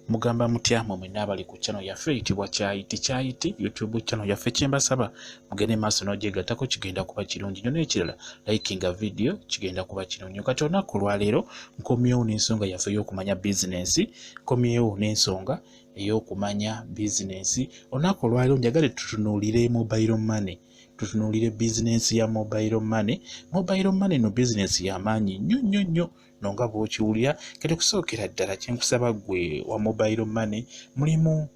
Mugamba mutya mwe mwenna abali ku channel yaffe eyitibwa Kyayiti Kyayiti YouTube channel yaffe? Kyembasaba mugende maaso n'ogyegattako, kigenda kuba kirungi nnyo. N'ekirala, likinga video, kigenda kuba kirungi nnyo. Kati olunaku olwaleero nkomyewo n'ensonga yaffe ey'okumanya bizinensi, nkomyewo n'ensonga ey'okumanya bizinensi. Olunaku olwaleero njagale tutunuulire mobile money, tutunuulire bizinensi ya mobile money. Mobile money no bizinensi y'amaanyi nnyo nnyo nnyo no nga bw'okiwulira. Kati okusookera ddala kyenkusaba ggwe wa mobile money, mulimu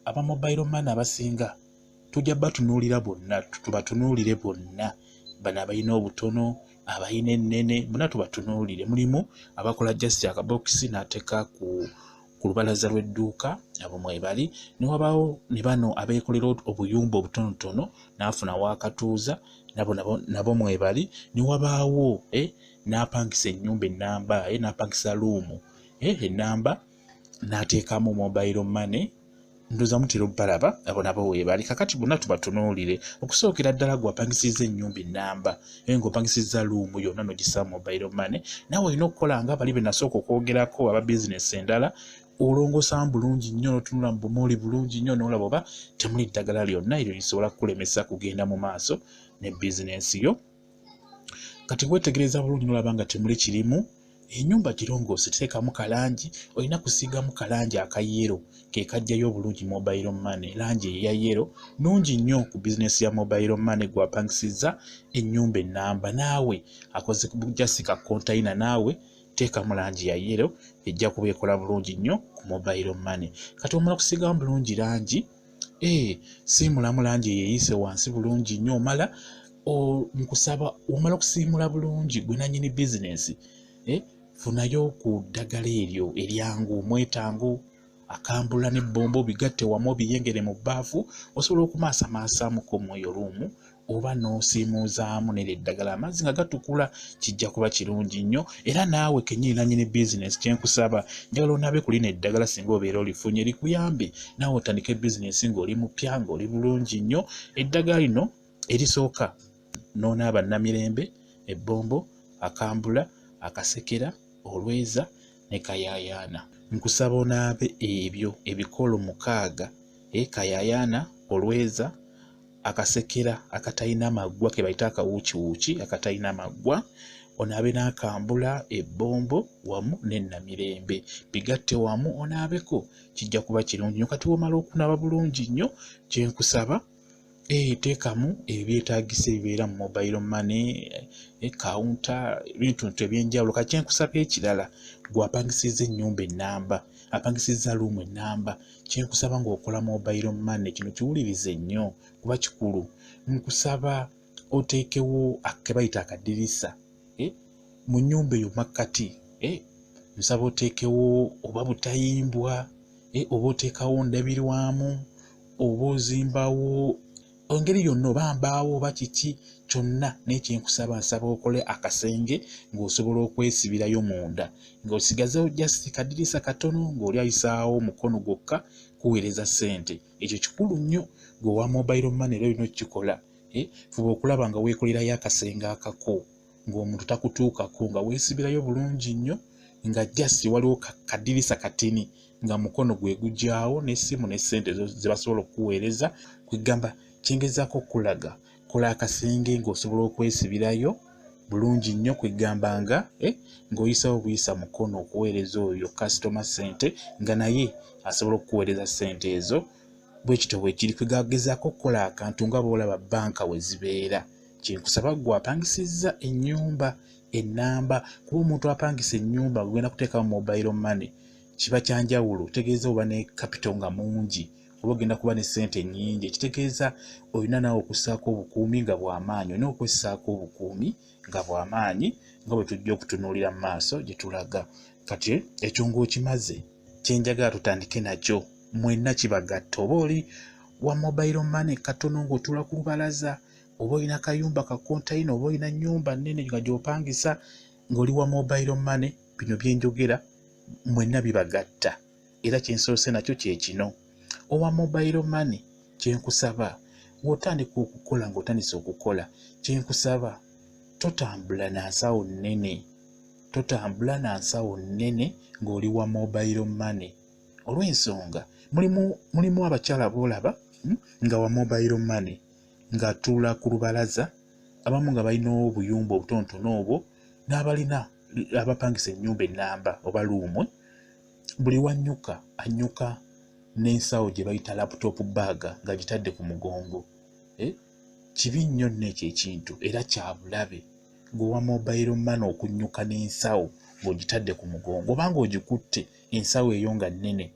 aba mobile money abasinga tujja batunuulira bonna, tubatunuulire bonna, bano abalina obutono, abalina ennene, bonna tubatunuulire. Mulimu abakola just akabokisi n'ateeka ku lubalaza lw'edduuka, abo mwebali. Ne wabaawo ne bano abeekolera obuyumba obutonotono n'afuna waakatuuza, nabo mwebali. Ne wabaawo n'apangisa ennyumba ennamba, n'apangisa room ennamba n'ateekamu mobile money. Ndowooza mutera obbalaba, abo nabo weebali. Kakati bonna tubatunuulire. Okusookera ddala gwe apangisizza ennyumba ennamba, ng'opangisizza room yonna n'ogissa mobile money, naawe olina okukola nga bali be nasooka okwogerako aba bizinesi endala. Olongosaamu bulungi nnyo, n'otunula mu bumuli bulungi nnyo, n'olaba oba temuli ddagala lyonna eryo lisobola kukulemesa kugenda mu maaso ne bizinensi yo. Kati weetegereza bulungi n'olaba nga temuli kirimu, ennyumba girongoose, teekamu kalangi. Olina kusiigamu kalangi aka yellow, ke kajjayo obulungi mobile money. Langi eya yellow nnungi nnyo ku bizinensi ya mobile money. Gwe apangisizza ennyumba ennamba, naawe akoze just ka container, naawe teekamu langi ya yellow, ejja kuba ekola bulungi nnyo ku mobile money. Kati omala kusiigamu bulungi langi, siimulamu langi eyo eyise wansi bulungi nnyo. Omala nkusaba omala okusiimula bulungi, gwe nannyini bizinensi, funayo ku ddagala eryo eryangu, mwetango, akambula n'ebbombo, bigatte wamu, obiyengere mu bbaafu. Osobola okumaasamaasamuko mu eyo room oba n'osiimuuzaamu neryo eddagala, amazzi nga gatukula, kijja kuba kirungi nnyo. Era naawe kennyini nannyini bizinensi, kyenkusaba, njagala onaabe ku lino eddagala singa obeera olifunye, likuyambe naawe otandike bizinensi ng'oli mupya, ng'oli bulungi nnyo. Eddagala lino erisooka, n'onaaba namirembe, ebbombo, akambula, akasekera, olweza ne kayaayaana. Nkusaba onaabe ebyo ebikolo 6, kayaayaana, olweza, akasekera akatalina maggwa ke bayita akawuukiwuuki akatalina maggwa, onaabe n'akambula, ebbombo wamu n'ennamirembe, bigatte wamu onaabeko, kijja kuba kirungi nnyo. Kati w'omala okunaaba bulungi nnyo, kyenkusaba, teekamu ebyetaagisa ebibeera mu mobile money, counter, ebintuntu ebyenjawulo. Kati kyenkusaba ekirala, gwe apangisizza ennyumba ennamba, apangisizza room ennamba, kyenkusaba ng'okola mobile money, kino kiwulirize nnyo kuba kikulu. Nkusaba oteekewo ke bayita akadirisa mu nnyumba eyo makkati. Nsaba oteekewo oba butayimbwa, oba oteekawo ndabirwamu, oba ozimbawo engeri yonna, oba mbaawo oba kiki kyonna. Naye kyenkusaba, nsaba okole akasenge ng'osobola okwesibirayo munda, ng'osigazewo just kadirisa katono, ng'oli ayisaawo omukono gwokka kuweereza ssente. Ekyo kikulu nnyo gwe owa mobile money, era olina okukikola. Fuba okulaba nga weekolerayo akasenge akako ng'omuntu takutuukako, nga weesibirayo bulungi nnyo, nga just waliwo kadirisa katini nga mukono gwe gujaawo n'essimu n'essente ze basobola okukuweereza. Kwegamba kyengezaako okulaga, kola akasenge ng'osobola okwesibirayo bulungi nnyo, kwegamba nga ng'oyisawo buyisa mukono okuweereza oyo kasitoma ssente, nga naye asobola okukuweereza ssente ezo. Bwe kityo bwe kiri. Kwegagezaako okukola akantu nga bw'olaba banka we zibeera. Kyenkusaba ggwe apangisizza ennyumba ennamba, kuba omuntu apangisa ennyumba ogenda kuteekamu mobile money kiba kyanjawulo, tegeeza oba ne capital nga mungi, oba ogenda kuba ne ssente nnyingi, ekitegeeza olina naawe okussaako obukuumi nga bw'amaanyi. Olina okwessaako obukuumi nga bw'amaanyi, nga bwe tujja okutunuulira mu maaso gye tulaga. Kati ekyo ng'okimaze, kyenjagala tutandike nakyo, mwenna kibagatta, oba oli wa mobile money katono ng'otuula ku lubalaza, oba olina kayumba ka container, oba olina nnyumba nnene nga gy'opangisa ng'oli wa mobile money, bino byenjogera mwenna bibagatta. Era kyensoose nakyo kye kino: owa mobile money, kyenkusaba bw'otandika okukola, ng'otandise okukola, kyenkusaba totambula na nsawo nnene, totambula na nsawo nnene ng'oli wa mobile money. Olw'ensonga mulimu abakyala b'olaba nga wa mobile money ng'atuula ku lubalaza, abamu nga balina obuyumba obutonotono obwo, n'abalina abapangisa ennyumba ennamba oba luumwe. Buli wannyuka annyuka n'ensawo gye bayita laptop bag ng'agitadde ku mugongo. Kibi nnyo nno ekyo ekintu era kya bulabe gwe wa mobile money okunnyuka n'ensawo ng'ogitadde ku mugongo oba ng'ogikutte ensawo eyo nga nnene.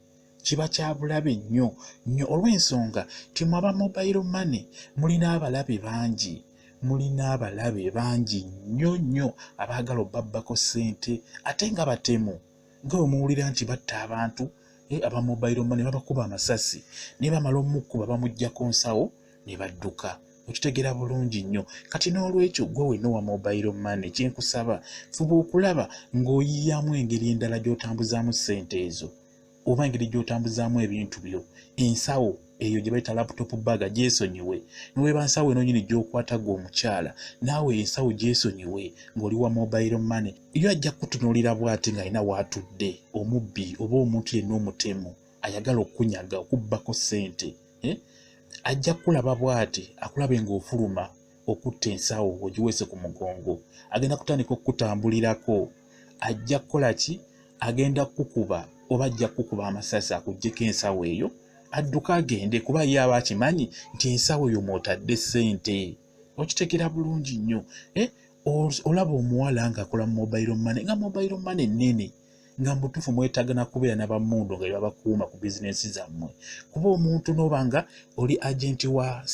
Kiba kya bulabe nnyo nnyo olw'ensonga nti mwe aba mobile money mulina abalabe bangi, mulina abalabe bangi nnyo nnyo abaagala obbabbako ssente ate nga batemu. Nga bwe muwulira nti batta abantu, aba mobile money babakuba amasasi, naye bamala omukuba bamuggyako nsawo ne badduka. Okitegeera bulungi nnyo. Kati n'olwekyo gwe wenna owa mobile money kye nkusaba, fuba okulaba ng'oyiyamu engeri endala gy'otambuzaamu ssente ezo oba engeri gy'otambuzaamu ebintu byo. Ensawo eyo gye bayita laptop bag gyesonyiwe. Ne bw'eba nsawo eno nnyini gy'okwata ggwe omukyala, naawe ensawo gyesonyiwe ng'oli wa mobile money. Yo ajja kukutunuulira bw'ati ng'alina w'atudde, omubbi oba omuntu yenna omutemu ayagala okukunyaga, okubbako ssente. Ajja kukulaba bw'ati, akulabe ng'ofuluma okutta ensawo ogiweese ku mugongo. Agenda kutandika okukutambulirako. Ajja kukola ki? Agenda kukukuba oba ajja kukukuba amasasi akuggyeko ensawo eyo, adduka agende, kuba ye aba akimanyi nti ensawo eyo mw'otadde ssente. Okitegeera bulungi nnyo. Olaba omuwala ng'akola mu mobile money, nga mobile money nnene, nga mu butuufu mwetaaga na kubeera n'abammundu nga babakuuma ku bizinensi zammwe. Kuba omuntu n'oba nga oli agenti wa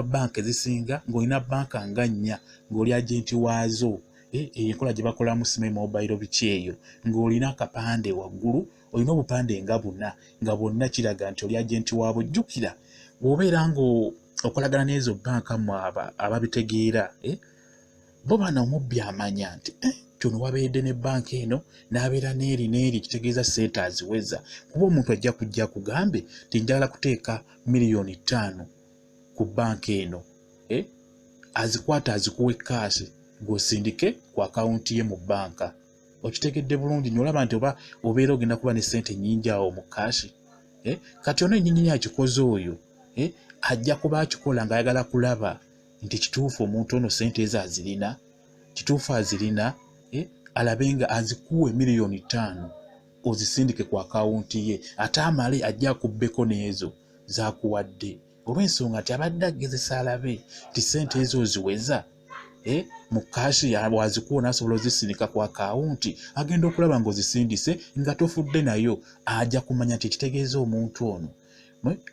bbanka ezisinga, ng'olina bbanka nga nnya ng'oli agenti waazo, eyo enkola gye bakolamu simanyi mobile biki eyo, ng'olina akapande waggulu, olina obupande nga buna, nga bwonna kiraga nti oli agenti waabwo. Jjukira bw'obeera ng'okolagana n'ezo bbanka mmwe ababitegeera, bo bano omubbi amanya nti ono wabeeredde ne bbanka eno n'abeera n'eri n'eri, kitegeeza ssente aziweza. Kuba omuntu ajja kujja akugambe nti njagala kuteeka 5 millioni ku bbanka eno, azikwate azikuwe cash gw'osindike ku akawunti ye mu bbanka. Okitegedde bulungi nnyo. Olaba nti oba obeera ogenda kuba ne ssente nnyingi awo mu cash. Kati ono ennyinyi akikoze oyo, ajja kuba akikola ng'ayagala kulaba nti kituufu omuntu ono ssente ezo azirina, kituufu azirina, alabe nga azikuwa 5 miliyoni ozisindike ku akawunti ye, ate amale ajja akubbeko n'ezo z'akuwadde, olw'ensonga nti abadde agezesa alabe nti ssente ezo oziweza mu cash wazikuwa n'asobola ozisindika ku akawunti. Agenda okulaba ng'ozisindise nga tofudde nayo, ajja kumanya nti ekitegeeza omuntu ono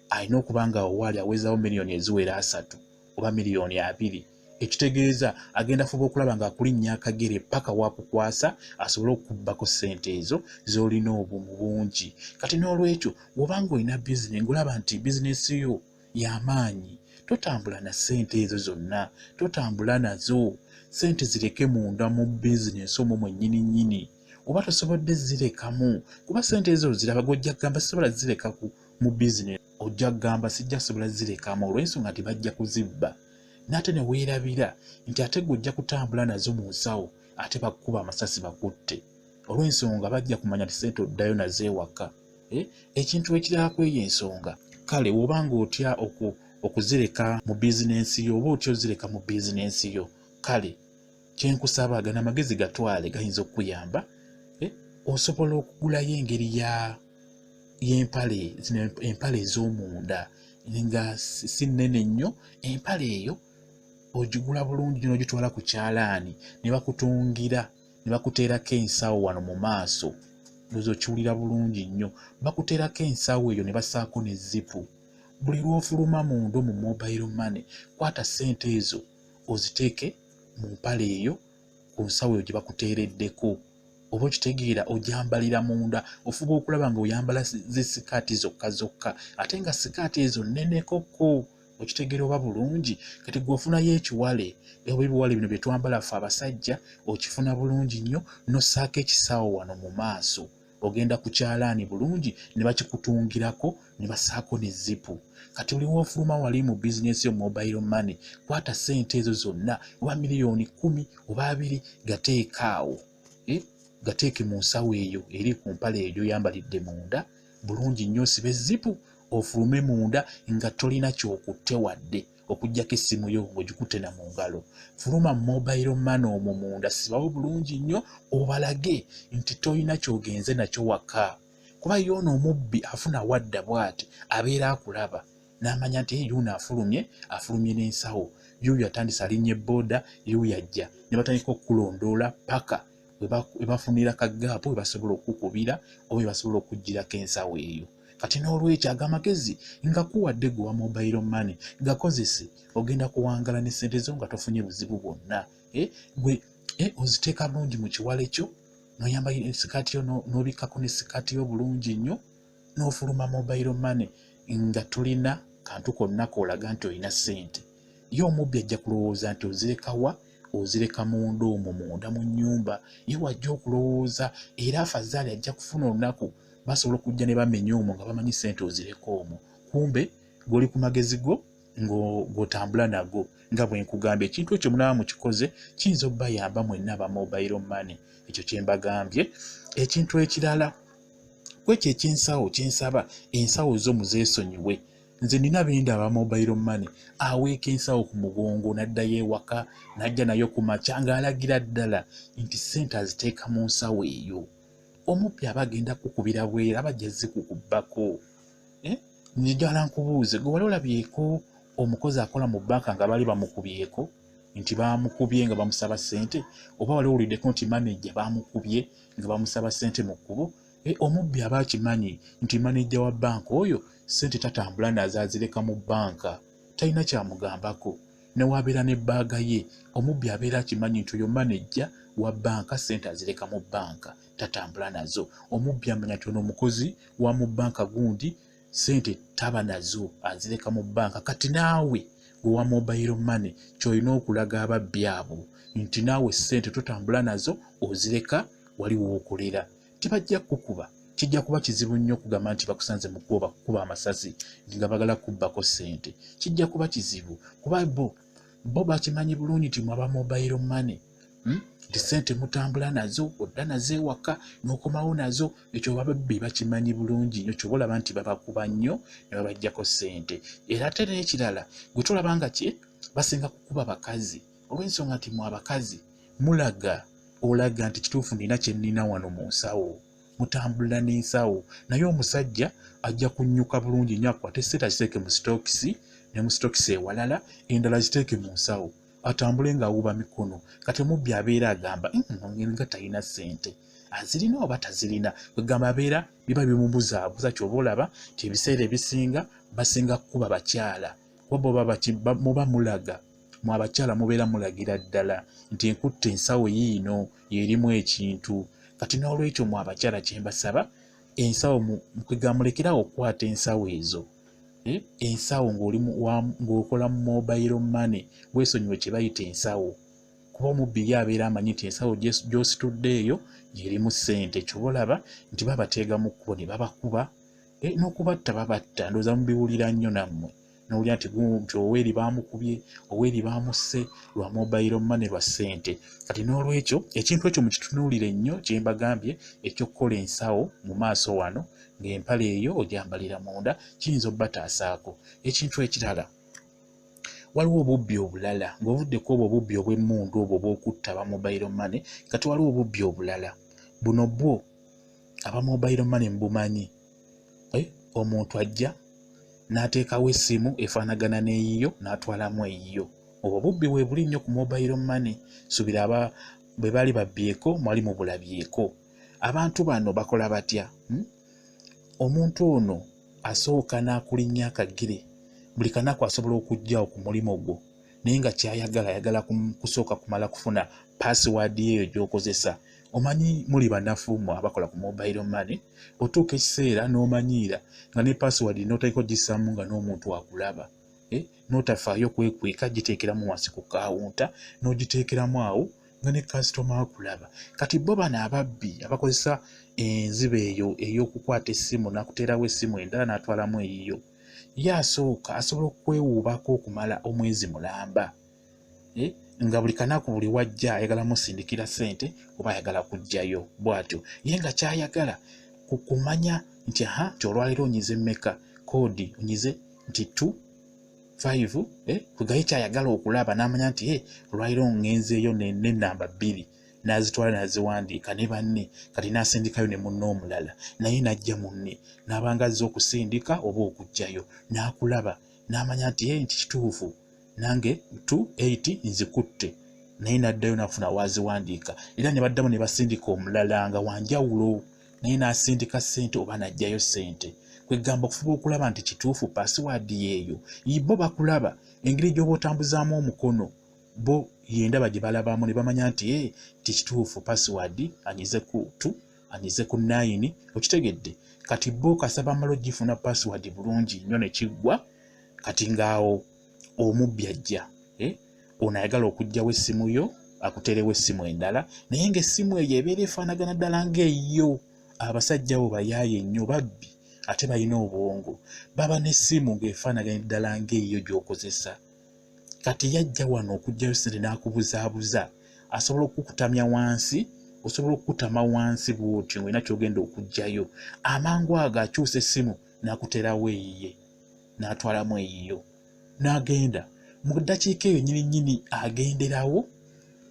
alina okuba nga owaali awezaawo miliyoni eziwera 30 oba miliyoni 20. Ekitegeeza agenda fuba okulaba ng'akulinnya akagere paka wakukwasa asobole okukubbako ssente ezo z'olina obumu bungi. Kati n'olwekyo bw'obanga olina bizinesi ng'olaba nti bizinesi yo y'amaanyi, totambula na ssente ezo zonna, totambula nazo. Ssente zireke munda mu bizinesi omwo mwennyini nnyini, oba tosobodde zirekamu, kuba ssente ezo ziraba g'ojja kugamba sisobola zireka mu bizinesi, ojja kugamba sijja kusobola zirekamu olw'ensonga nti bajja kuzibba. N'ate ne weerabira nti ate gwe ojja kutambula nazo mu nsawo, ate bakukuba amasasi bakutte, olw'ensonga bajja kumanya nti ssente oddayo nazo ewaka. Ekintu ekirala ku eyo ensonga, kale bw'obanga otya okuzireka mu bizinensi yo, oba otya ozireka mu bizinensi yo, kale kyenkusaba, gano amagezi gatwale, gayinza okukuyamba. Osobola okugulayo engeri ya y'empale zino, empale ez'omunda nga si nnene nnyo. Empale eyo ogigula bulungi n'ogitwala ku kyalaani ne bakutungira ne bakuteerako ensawo wano mu maaso. Ndowooza okiwulira bulungi nnyo. Bakuteerako ensawo eyo ne bassaako ne zipu. Buli lw'ofuluma munda mu mobile money, kwata ssente ezo oziteeke mu mpale eyo ku nsawo eyo gye bakuteereddeko. Oba okitegeera, ogyambalira munda. Ofuba okulaba ng'oyambala zi sikaati zokka zokka, ate nga sikaati ezo nnenekokko. Okitegeera oba bulungi? Kati gwe ofunayo ekiwale oba ebiwale bino bye twambala ffe abasajja, okifuna bulungi nnyo n'ossaako ekisawo wano mu maaso. Ogenda ku kyalaani bulungi ne bakikutungirako ne bassaako ne zipu. Kati buli woofuluma wali mu bizinesi yo mobile money, kwata ssente ezo zonna, oba 10 miliyoni oba 20, gateeka awo, gateeke mu nsawo eyo eri ku mpale eyo gy'oyambalidde munda. Bulungi nnyo osibe zipu ofulume munda nga tolina ky'okutte wadde okuggyako essimu yo ng'ogikutte na mu ngalo. Fuluma mobile money omwo munda, sibawo bulungi nnyo obalage nti tolina ky'ogenze nakyo waka. Kuba ye ono omubbi afuna wadda bw'ati abeera akulaba n'amanya nti yuno afulumye, afulumye n'ensawo, yuuyo atandise alinnya ebooda, yuuyo ajja ne batandika okukulondoola paka we bafunira ka gaapu we basobola okukubira oba we basobola okuggyirako ensawo eyo. Kati n'olwekyo ago amagezi nga kuwadde gwe wa mobile money gakozese, ogenda kuwangala ne ssente zo nga tofunye buzibu bwonna. Gwe oziteeka bulungi mu kiwale kyo n'oyambala sikaati yo n'obikkako ne sikaati yo bulungi nnyo n'ofuluma mobile money nga tolina kantu konna k'olaga nti olina ssente. Ye omubbi ajja kulowooza nti ozireka wa? Ozireka munda omwo munda mu nnyumba. Ye wajja okulowooza era afazaali ajja kufuna olunaku basobola okujja ne bamenya omwo nga bamanyi ssente ozireka omwo. Kumbe gw'oli ku magezi go ng'otambula nago nga bwe nkugambye. Ekintu ekyo munaaba mukikoze kiyinza obbayamba mwenna aba mobile money. Ekyo kye mbagambye. Ekintu ekirala ku ekyo eky'ensawo kye nsaba, ensawo zo muzeesonyiwe. Nze nina benda aba mobile money aweeka ensawo ku mugongo n'addayo ewaka n'ajja nayo ku makya ng'alagira ddala nti ssente aziteeka mu nsawo eyo. Omubbi aba agenda kukubira bweru aba ajja zikukubbako. Njagala nkubuuze, gwe wali olabyeko omukozi akola mu bbanka nga baali bamukubyeko nti baamukubye nga bamusaba ssente, oba wali owuliddeko nti maneja baamukubye nga bamusaba ssente mu kkubo? Omubbi aba akimanyi nti maneja wa bbanka oyo ssente tatambula nazo azireka mu bbanka, talina kyamugambako. Ne wabeera n'ebbaaga ye, omubbi abeera akimanyi nti oyo maneja wa bbanka ssente azireka mu bbanka tatambula nazo. Omubbi amanya nti ono omukozi wa mu bbanka gundi ssente taba nazo azireka mu bbanka. Kati naawe gwe wa mobile money ky'olina okulaga ababbi abo nti naawe ssente totambula nazo ozireka wali w'okolera. Tebajja kukuba, kijja kuba kizibu nnyo okugamba nti bakusanze mu kkubo bakukuba amasasi nga bagala kubbako ssente. Kijja kuba kizibu kuba bo bakimanyi bulungi nti mwaba mobile money nti ssente mutambula nazo, odda nazo ewaka n'okomawo nazo. Ekyo bababbi bakimanyi bulungi nnyo, ky'oba olaba nti babakuba nnyo ne babaggyako ssente. Era ate n'ekirala gwe tolaba nga ki basinga kukuba bakazi olw'ensonga nti mwe abakazi mulaga olaga nti kituufu nina kye nnina wano mu nsawo, mutambula n'ensawo. Naye omusajja ajja kunnyuka bulungi nnyo akwate ssente aziteeke mu sitookisi ne mu sitookisi ewalala, endala aziteeke mu nsawo atambule ng'awuba mikono. Kati omubbi abeera agamba nga talina ssente, azirina oba tazirina, kwegamba abeera biba bimubuzaabuza. Ky'oba olaba nti ebiseera ebisinga basinga kukuba bakyala, kuba bo muba mulaga mwe abakyala mubeera mulagira ddala nti nkutte ensawo yiino y'erimu ekintu. Kati n'olwekyo mwe abakyala kye mbasaba, ensawo kwegamba mulekerawo okukwata ensawo ezo. Ensawo ng'okola mu mobile money weesonyiwe kye bayita ensawo, kuba omubbi ye abeera amanyi nti ensawo gy'ositudde eyo y'erimu ssente. Ky'oba olaba nti babateega mu kkubo ne babakuba, n'okubatta babatta. Ndowooza mubiwulira nnyo nammwe, n'owulira nti oweeri baamukubye, oweeri baamusse lwa mobile money lwa ssente. Kati n'olwekyo ekintu ekyo mukitunuulire nnyo kye mbagambye eky'okukola ensawo mu maaso wano ng'empale eyo ogyambalira munda, kiyinza obbataasaako. Ekintu ekirala, waliwo obubbi obulala ng'ovuddeko obwo obubbi obw'emmundu obwo obw'okutta aba mobile money. Kati waliwo obubbi obulala buno bwo aba mobile money mubumanyi. Omuntu ajja n'ateekawo essimu efaanagana n'eyiyo n'atwalamu eyiyo. Obwo bubbi bwe buli nnyo ku mobile money. Suubira aba bwe baali babbyeko mwali mubulabyeko. Abantu bano bakola batya? Omuntu ono asooka n'akulinnya akagere, buli kanaku asobola okujjawo ku mulimu gwo, naye nga ky'ayagala ayagala kusooka kumala kufuna paasiwaadi eyo gy'okozesa. Omanyi muli banafu mmwe abakola ku mobile money, otuuka ekiseera n'omanyiira nga ne paasiwaadi n'otandika ogissaamu nga n'omuntu akulaba, n'otafaayo kwekweka giteekeramu wansi ku kaawunta n'ogiteekeramu awo nga ne kasitoma akulaba. Kati bo bano ababbi abakozesa enziba eyo ey'okukwata essimu n'akuteerawo essimu endala n'atwalamu eyiyo, ye asooka asobola okwewuubako okumala omwezi mulamba, nga buli kanaku buli wajja ayagala musindikira ssente oba ayagala kuggyayo bw'atyo. Ye nga ky'ayagala kumanya Nti aha, nti olwaleero onyize mmeka, code onyize nti 2 5, kwegaye kyayagala okulaba n'amanya nti olwaleero ngenzeeyo n'ennamba 2, n'azitwala n'aziwandiika ne banne. Kati n'asindikayo ne munne omulala, naye n'ajja munne n'abanga azze okusindika oba okuggyayo, n'akulaba n'amanya nti nti kituufu nange 2 8 nzikutte, naye n'addayo n'afuna waaziwandiika. Era ne baddamu ne basindika omulala nga wanjawulo, naye n'asindika ssente oba n'aggyayo ssente. Kwegamba okufuba okulaba nti kituufu password yeeyo. Bo bakulaba engeri gy'oba otambuzaamu omukono, bo yendaba gye balabamu ne bamanya nti nti kituufu password anyize ku 2, anyize ku 9, okitegedde. Kati bo kasa bamala ogifuna password bulungi nnyo ne kiggwa. Kati ng'awo omubbi ajja, ono ayagala okuggyawo essimu yo akuteerewo essimu endala, naye ng'essimu eyo ebeera efaanagana ddala ng'eyo. Abasajja abo bayaaye nnyo, babbi, ate balina obwongo. Baba n'essimu ng'efaanagana ddala ng'eyo gy'okozesa. Kati yajja wano okuggyayo ssente n'akubuzaabuza, asobola okukutamya wansi, osobola okukutama wansi bw'otyo ng'olina ky'ogenda okuggyayo. Amangu ago akyusa essimu n'akuteerawo eyiye, n'atwalamu eyiyo, n'agenda. Mu ddakiika eyo nnyini nnyini agenderawo,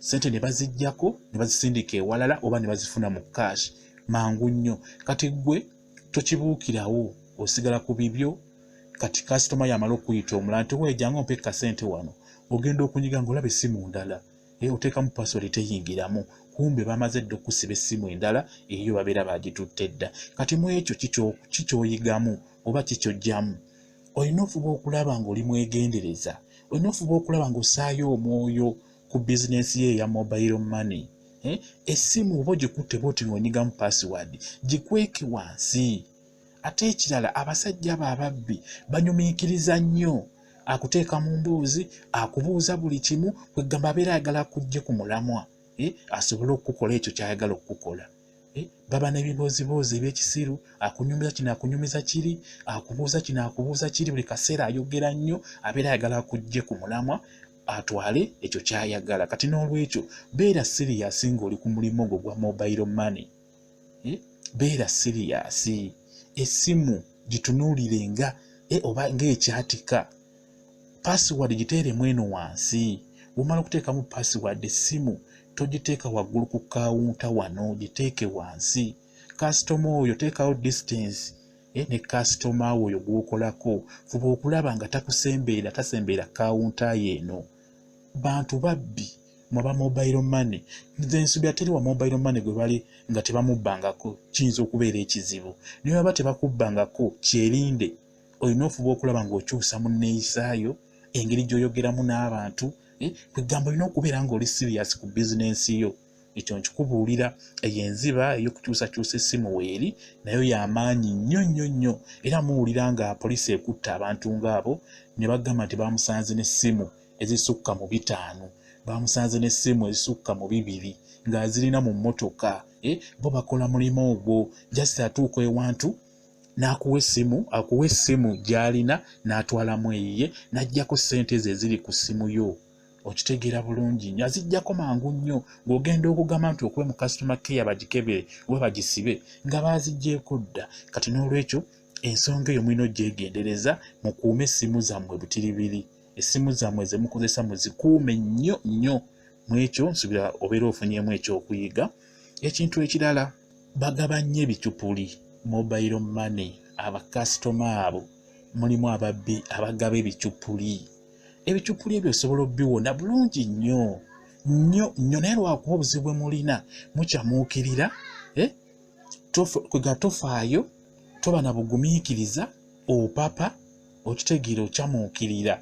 ssente ne baziggyako ne bazisindika ewalala oba ne bazifuna mu cash mangu nnyo. Kati ggwe tokibuukirawo, osigala ku bibyo. Kati kasitoma yamala okuyita omulala nti weejja ng'ompe kasente wano, ogenda okunyiga ng'olaba essimu ndala, oteekamu password teyingiramu, kumbe bamaze dda okusiba essimu endala eyo babeera bagitutte dda. Kati mu ekyo kikyoyigamu oba kikyojjamu, olina ofuba okulaba ng'oli mwegendereza, olina ofuba okulaba ng'ossaayo omwoyo ku bizinensi ye eya mobile money. Essimu oba ogikutte bw'oti ng'onyigamu password, gikweke wansi. Ate ekirala, abasajja abo ababbi banyumiikiriza nnyo, akuteeka mu mboozi, akubuuza buli kimu, kwegamba abeera ayagala akujje ku mulamwa, asobole okukukola ekyo ky'ayagala okukukola. Baba n'ebibooziboozi eby'ekisiru, akunyumiza kino, akunyumiza kiri, akubuuza kino, akubuuza kiri, buli kaseera ayogera nnyo, abeera ayagala akujje ku mulamwa atwale ekyo ky'ayagala. Kati n'olwekyo beera serious ng'oli ku mulimu ogwo gwa mobile money. Beera serious, essimu gitunuulire nga oba ng'ekyatika, password giteeremu eno wansi. Bw'omala okuteekamu password, essimu togiteeka waggulu ku kawunta wano, giteeke wansi. Kasitoma oyo teekawo distance ne kasitoma oyo gw'okolako, fuba okulaba nga takusembeera, tasembeera kawunta ye eno. Bantu babbi mwaba mobile money. Nze nsubira teri wa mobile money gwe bali nga tebamubbangako, kiyinza okubeera ekizibu. Naye baba tebakubbangako, kyerinde, olina ofuba okulaba ng'okyusa mu nneeyisaayo, engeri gy'oyogeramu n'abantu. Kwegamba olina okubeera ng'oli serious ku bizinensi yo. Ekyo nkikubuulira, eyo enziba ey'okukyusakyusa essimu weeri, nayo y'amaanyi nnyo nnyo nnyo. Era muwulira nga poliisi ekutta abantu ng'abo ne bagamba nti bamusanze n'essimu ezisukka mu 5, bamusanze n'essimu ezisukka mu 2 ng'azirina mu mmotoka. Bo bakola mulimu ogwo, just atuuka ewantu n'akuwa essimu, akuwa essimu gy'alina n'atwalamu eyiye, n'aggyako ssente ezo eziri ku ssimu yo. Okitegeera bulungi nnyo, aziggyako mangu nnyo. Ng'ogenda okugamba nti okube mu customer care bagikebere oba bagisibe, nga baaziggyeeko dda. Kati n'olwekyo ensonga eyo mulina ogyegendereza, mukuume essimu zammwe butiribiri, essimu zammwe ze mukozesa muzikuume nnyo nnyo. Mu ekyo nsubira obeera ofunyeemu ekyokuyiga. Ekintu ekirala, bagaba nnyo ebicupuli mobile money. Abakasitoma abo mulimu ababbi abagaba ebicupuli. Ebicupuli ebyo osobola obbiwona bulungi nnyo nnyo nnyo, naye lwakuba obuzibu bwe mulina mukyamuukirira, kwega tofaayo, toba na bugumiikiriza, opapa, okitegeera, okyamuukirira.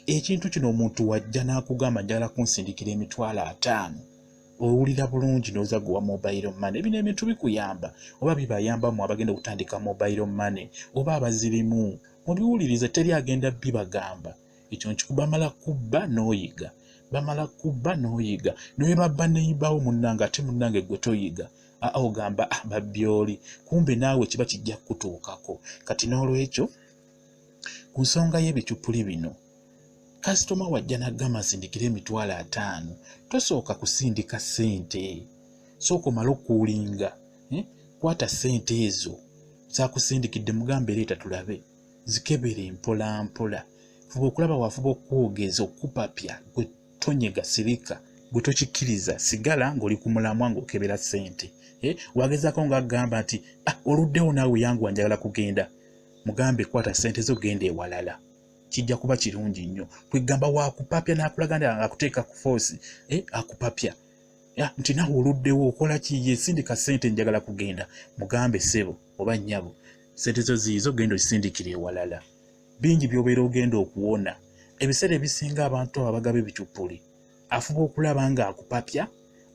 Ekintu kino omuntu wajja n'akugamba njagala kunsindikira 50,000, owulira bulungi n'oza gwe wa mobile money. Bino ebintu bikuyamba oba bibayamba mu abagenda okutandika mobile money oba abazirimu, mubiwulirize, teri agenda bibagamba. Ekyo nkikubamala kubba n'oyiga, bamala kubba n'oyiga, naye babba neyibawo munnange, ate munnange gwe toyiga, ogamba babbi oli, kumbe naawe kiba kijja kukutuukako. Kati n'olwekyo ku nsonga y'ebicupuli bino, kasitoma wajja n'agamba nsindikire 50,000, tosooka kusindika ssente, sooka omale okuulinga, kwata ssente ezo Zakusindikidde, mugambe leeta tulabe, zikebere mpola mpola. Fuba okulaba wafuba okwogeza okupapya, gwe tonyega, sirika, gwe tokikkiriza, sigala ng'oli ku mulamwa ng'okebera ssente. Wagezaako ng'agamba nti oluddewo naawe yanguwa njagala kugenda, mugambe kwata ssente zo genda ewalala, kijja kuba kirungi nnyo. Kwegamba wakupapya n'akulaga nti akuteeka ku force, akupapya nti naawe oluddewo okola ki, ye sindika ssente njagala kugenda, mugambe ssebo oba nnyabo ssente zo ziizo genda ozisindikira ewalala. Bingi by'obeera ogenda okuwona. Ebiseera ebisinga abantu abo abagaba ebicupuli afuba okulaba nga akupapya,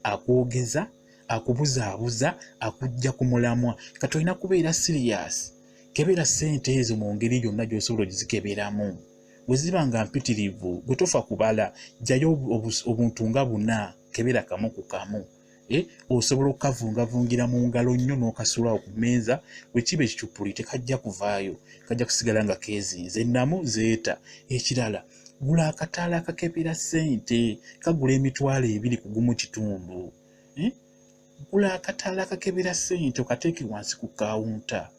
akwogeza, akubuzaabuza, akujja ku mulamwa. Kati olina kubeera serious, kebera ssente ezo mu ngeri yonna gy'osobola ogizikeberamu. Bwe ziba nga mpitirivu, gwe tofa kubala, jjayo obuntu nga buna, kebera kamu ku kamu. Osobola okukavungavungira mu ngalo nnyo n'okasuulawo ku mmeeza, bwe kiba ekicupuli tekajja kuvaayo, kajja kusigala nga keezinze, ennamu zeeta. Ekirala, gula akataala akakebera ssente, kagula 20,000 ku 1.5. Gula akataala akakebera ssente okateeke wansi ku kawunta,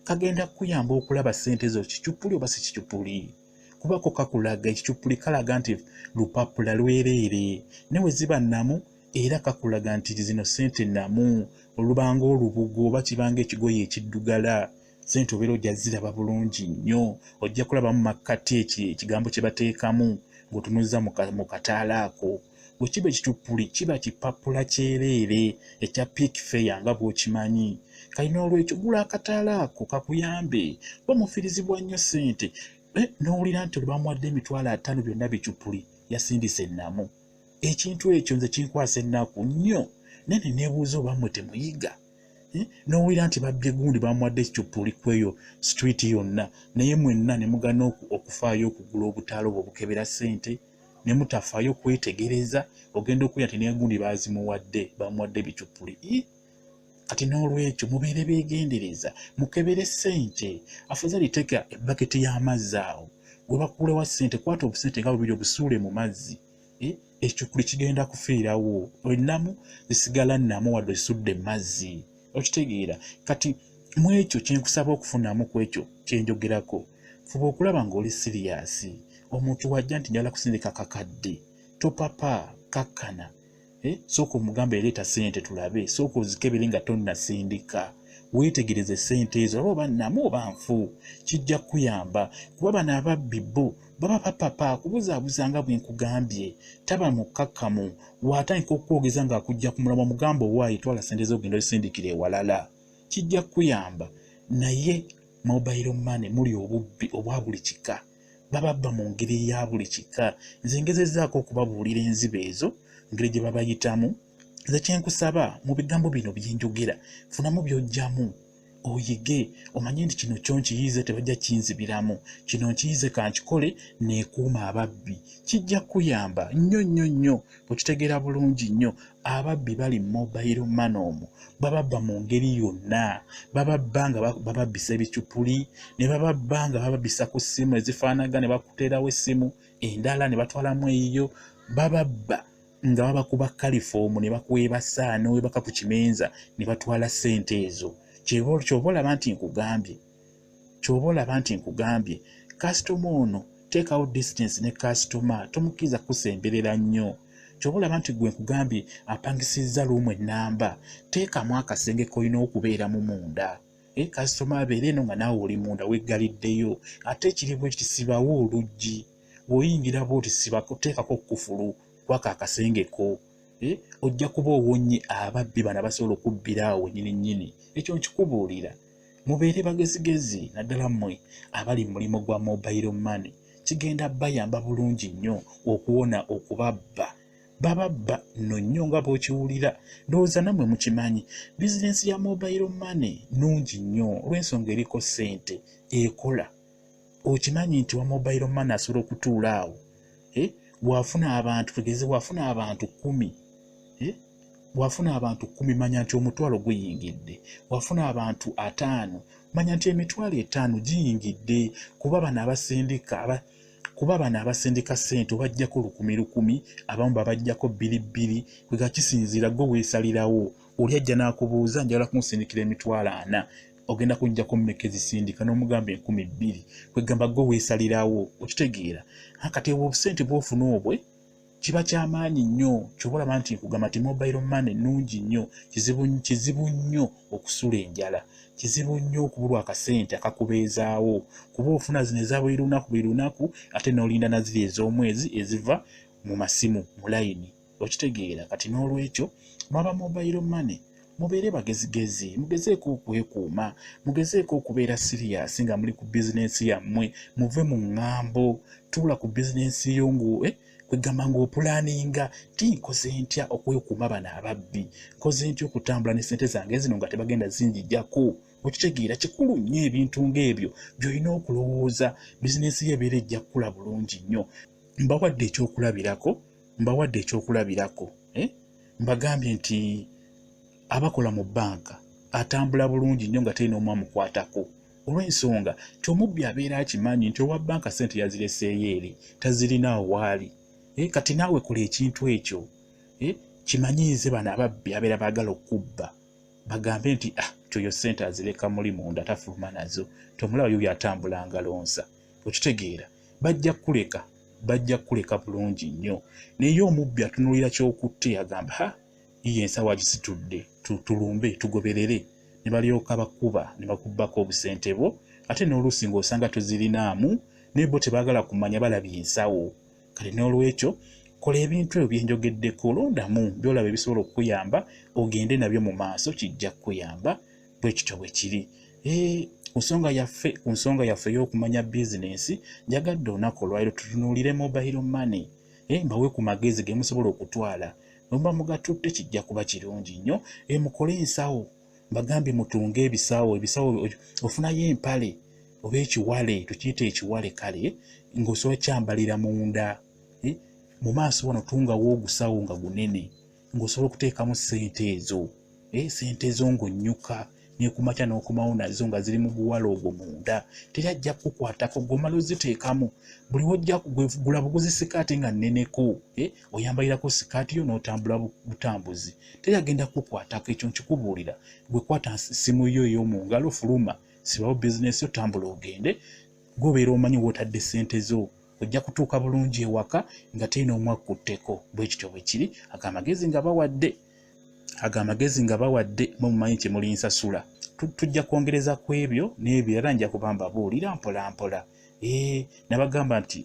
kagenda kukuyamba okulaba ssente ezo kicupuli oba si kicupuli, kubako kakulaga ekicupuli kalaga nti lupapula lwereere, ne bwe ziba nnamu era kakulaga nti zino ssente nnamu, olubanga olubugo oba kibanga ekigoye ekiddugala, ssente obeera ojja ziraba bulungi nnyo, ojja kulabamu makkati ekigambo kye bateekamu ng'otunuza mu kataala ako. Bwe kiba ekicupuli kiba kipapula kyereere ekya Peak Fair nga bw'okimanyi. Kali n'olwekyo gula akataala ako kakuyambe, kuba mufiirizibwa nnyo ssente. N'owulira nti olwe bamuwadde 50,000 byonna bicupuli, yasindise ennamu. Ekintu ekyo nze kinkwasa ennaku nnyo, naye ne neebuuza oba mmwe temuyiga. N'owulira nti babbye gundi bamuwadde ekicupuli ku eyo street yonna, naye mwenna ne mugaana okufaayo okugula obutaala obwo obukebera ssente, ne mutafaayo kwetegereza, ogenda okulya nti n'egundi baazimuwadde, bamuwadde bicupuli. Kati n'olwekyo mubeere beegendereza, mukebere ssente. Afadhali teeka ebbaketi y'amazzi awo, gwe bakulewa ssente, kwata obusente nga bubiri obusuule mu mazzi, ekicupuli kigenda kufiirawo, ennamu zisigala nnamu wadde osudde mu mazzi. Okitegeera? Kati mu ekyo kye nkusaba okufunamu ku ekyo kye njogerako, fuba okulaba ng'oli serious. Omuntu wajja nti njagala kusindika kakadde, topapa, kakkana. Sooka omugambe leeta ssente tulabe, sooka ozikebere nga tonnasindika, weetegereze ssente ezo oba oba nnamu oba nfu, kijja kukuyamba. Kuba bano ababbi bo baba bapapa akubuzaabuza nga bwe nkugambye, taba mukkakkamu, w'atandika okukwogeza ng'akujja ku mulamwa, mugambe owaaye twala ssente zo ogenda ozisindikira ewalala, kijja kukuyamba. Naye mobile money muli obubbi obwa buli kika, bababba mu ngeri eya buli kika. Nze ngezezzaako okubabuulira enziba ezo ngeri gye babayitamu. Nze kye nkusaba mu bigambo bino bye njogera, funamu by'ojjamu oyige, omanye nti kino kyo nkiyize tebajja kinzibiramu, kino nkiyize kankikole neekuuma ababbi. Kijja kukuyamba nnyo nnyo nnyo bw'okitegeera bulungi nnyo. Ababbi bali mobile money omwo, bababba mu ngeri yonna, bababba nga bababbisa ebicupuli, ne bababba nga bababbisa ku ssimu ezifaanagana, ne bakuteerawo essimu endala ne batwalamu eyiyo, bababba nga babakuba kalifoomu ne bakwebasa n'owebaka ku kimenza ne batwala ssente ezo. Ky'oba olaba nti nkugambye, ky'oba olaba nti nkugambye, kasitoma ono teekawo distance ne kasitoma, tomukkiriza kukusemberera nnyo. Ky'oba olaba nti gwe nkugambye apangisizza luumu ennamba, teekamu akasenge k'olina okubeeramu munda. Kasitoma abeere eno nga naawe oli munda weggaliddeyo. Ate ekiri bwe kiti, sibawo oluggi, bw'oyingira bw'oti sibako, teekako kkufulu kwako akasenge ko. Ojja kuba owonye ababbi bano abasobola okubbira awo wennyini nnyini. Ekyo nkikubuulira. Mubeere bagezigezi, naddala mmwe abali mu mulimu gwa mobile money. Kigenda bayamba bulungi nnyo okuwona okubabba. Bababba nno nnyo nga bw'okiwulira. Ndowooza nammwe mukimanyi, bizinensi ya mobile money nnungi nnyo olw'ensonga eriko ssente, ekola. Okimanyi nti wa mobile money asobola okutuula awo, bw'afuna abantu, tugeze bw'afuna abantu 10, bw'afuna abantu 10 manya nti 1,000 guyingidde, bw'afuna abantu 5 manya nti 50,000 giyingidde. Kuba bano abasindika kuba bano abasindika ssente obajjako 1,000 abamu babajjako 2,200, kwega kisinziira gwe weesalirawo. Oli ajja n'akubuuza njagala kunsindikira 40,000, Ogenda kunjjako mmeka ezisindika? N'omugamba 2000. Kwegamba gwe weesalirawo, okitegeera? Kati obwo obusente bw'ofuna obwe kiba kyamaanyi nnyo. Ky'oba olaba nti nkugamba nti mobile money nnungi nnyo. Kizibu nnyo okusula enjala, kizibu nnyo okubulwa akasente akakubeezaawo, kuba ofuna zino eza buli lunaku buli lunaku, ate n'olinda na ziri ez'omwezi eziva mu masimu mu layini, okitegeera? Kati n'olwekyo mwaba mobile money mubeere bagezigezi, mugezeeko okwekuuma, mugezeeko okubeera serious nga muli ku bizinensi yammwe. Muve mu ŋŋambo, tuula ku bizinensi yo ngu kwegamba ng'opulaninga ti nkoze ntya okwekuuma bano ababbi, nkoze ntya okutambula ne ssente zange zino nga tebagenda zinjijjako, okitegeera? Kikulu nnyo ebintu ng'ebyo by'olina okulowooza. Bizinensi yo ebeera ejja kukula bulungi nnyo. Mbawadde ekyokulabirako, mbawadde ekyokulabirako, Mbagambye nti abakola mu bbanka atambula bulungi nnyo nga terina omu amukwatako, olw'ensonga nti omubbi abeera akimanyi nti owa bbanka ssente yazireseeyo eri, tazirinaawo waali. Kati naawe kola ekintu ekyo, kimanyiize bano ababbi abeera baagala okukubba, bagambe nti ah, oyo ssente azireka muli munda, tafuluma nazo, tomulaba yo byatambula ngalonsa, okitegeera? Bajja kukuleka, bajja kukuleka bulungi nnyo. Naye omubbi atunuulira ky'okutte, agamba ha, yiye ensawo agisitudde, tulumbe tugoberere, ne balyoka bakuba ne bakubbako obusente bwo. Ate n'oluusi ng'osanga tozirinaamu, naye bo tebaagala kumanya, balabye ensawo. Kale n'olwekyo kola ebintu ebyo byenjogeddeko, londamu by'olaba ebisobola okukuyamba, ogende nabyo mu maaso, kijja kukuyamba. Bwe kityo bwe kiri. Ku nsonga yaffe ey'okumanya bizinensi, njagadde olunaku olwaliro tutunuulire mobile money, mbawe ku magezi ge musobola okutwala. Bwe muba mugatutte kijja kuba kirungi nnyo. Mukole ensawo, mbagambye mutunge ebisawo. Ebisawo ofunayo empale oba ekiwale, tukiyite ekiwale, kale ng'osobola kyambalira munda, mu maaso wano tungawo ogusawo nga gunene ng'osobola okuteekamu ssente ezo, ssente ezo ng'onnyuka nekumakya n'okomawo nazo nga ziri mu guwala ogwo munda, teri ajja kukukwatako. Gw'omala oziteekamu, buli wojja gula buguzi sikaati nga nneneko, oyambalirako sikaati yo n'otambula butambuzi, teri agenda kukukwatako. Ekyo nkikubuulira. Gwe kwata ssimu yo ey'omu ngalo, fuluma, sibawo bizinensi yo, tambula ogende, gw'obeera omanyi w'otadde ssente zo, ojja kutuuka bulungi ewaka nga terina omu akutteko. Bwe kityo bwe kiri. Ago amagezi nga bawadde, ago amagezi nga bawadde, mwe mumanyi kye mulinsasula. Tujja kwongereza ku ebyo n'ebirala, nja kuba mbabuulira mpola mpola.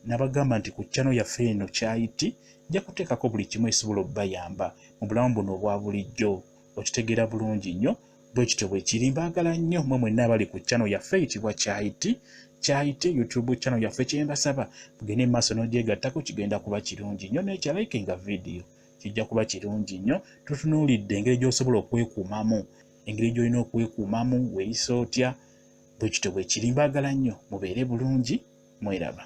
Nabagamba nti ku channel yaffe eno Kyayiti nja kuteekako buli kimu ekisobola okubayamba mu bulamu buno obwa bulijjo, okitegeera bulungi nnyo. Bwe kityo bwe kiri. Mbaagala nnyo mmwe mwenna abali ku channel yaffe eyitibwa Kyayiti, Kyayiti YouTube channel yaffe. Kye mbasaba, mugende mu maaso n'ogyegattako, kigenda kuba kirungi nnyo. N'ekyalikinga vidiyo, kijja kuba kirungi nnyo. Tutunuulidde engeri gy'osobola okwekuumamu, engeri gy'olina okwekuumamu, weeyisa otya. Bwe kityo bwe kiri. Mbaagala nnyo, mubeere bulungi, mweraba.